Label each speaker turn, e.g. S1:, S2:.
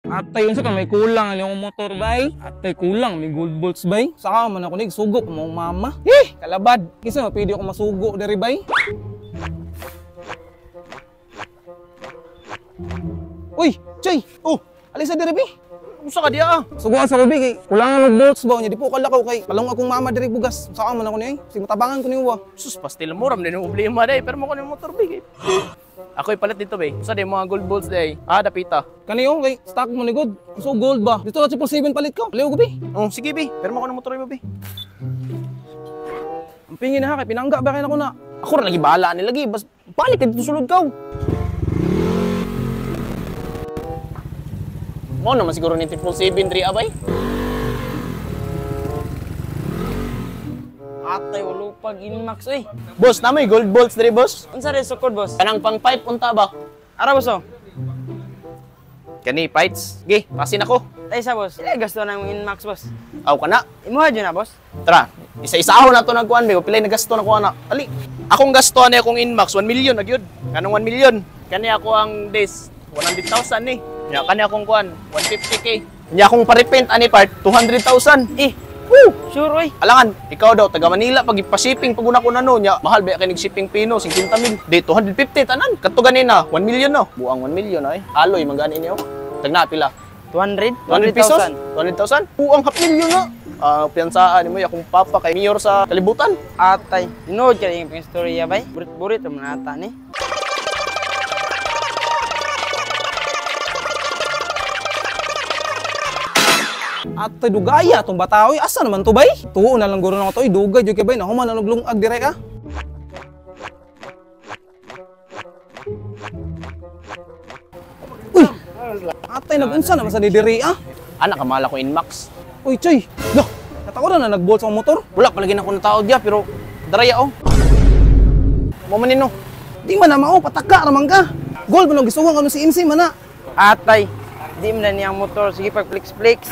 S1: Atay, unsa ka may kulang ani akong motor bay? Atay kulang may gold bolts bay. Saka man ako nig sugo pa mong mama. Eh, kalabad. Kinsa man pwede ako masugo diri bay? Uy, Choy. Oh, alisa diri bi.
S2: Unsa ka diya ah?
S1: Suguan sa rubi kay kulangan og bolts ba nya di po kalakaw kay palong akong mama diri bugas. Saka man ako ni ay. Sige matabangan ko niyo.
S2: Sus, pastil mo ram din ang problema day, pero mo ko ni motor bay. Ako'y palit dito bay. Unsa day mga gold bolts day? Ah, dapita.
S1: Kaniyo kay stock mo ni good. So gold ba? Dito na 777 palit ko. Liw ko bi.
S2: Oh, sige bi. Pero mo ko ni motor mo bi.
S1: Ang pingin na ha kay pinangga ba kay nako na.
S2: Ako ra lagi bahala ni lagi. Bas balik ka dito sulod ka. Mo naman siguro ni 777 diri abay.
S3: Atay, ulupag Inmax oy.
S2: Boss, na may gold bolts diri boss.
S3: Unsa rin sukod, boss?
S2: Kanang pang pipe unta ba?
S3: Ara, boss oh.
S2: Kani pipes. Ge, pasin ako.
S3: Tay sa boss. Ila gasto na imong Inmax, boss.
S2: Aw kana.
S3: Imuha jud na, boss.
S2: Tara, isa-isahon na to nagkuan be, pilay nagasto na ko ana. Ali. Akong gasto ani akong Inmax 1 million na gyud. Kanong 1 million. Kani ako ang days 100,000 ni. Nya kani akong kuan 150K. Nya akong pa-repaint ani part 200,000.
S3: Eh,
S2: Woo!
S3: sure oy.
S2: Alangan, ikaw daw taga Manila pag ipa-shipping pag una ko na no nya, mahal ba kay nag-shipping pino 50 mil. Di 250 tanan. Kadto ganina 1 million no. Buang 1 million ay. Aloy man gani niyo. Tagna pila?
S3: 200?
S2: 200 pesos? 200,000? Buang half million na. Ah, piyansaan mo akong papa kay mayor sa kalibutan.
S3: Atay, tinuod ka yung istorya bay. Burit-burit man ata ni.
S1: Atay dugaya tong bata oy. Asa naman to bay? Tuo na lang guro na to oy. Dugay jud kay bay. Nahuman na naglungag dire ah. Uy! Atay nagunsa naman sa diri ah.
S2: Anak kamala ko Inmax.
S1: Uy, Choy. Lah, natako na nagbolt sa motor.
S2: Wala palagi na ko nataod ya pero daraya oh. Mo man nino.
S1: Di man na mao pataka ra man ka. Gold man ang gisuwang kanu si MC man na.
S3: Atay, di man na niyang motor. Sige pag flex-flex.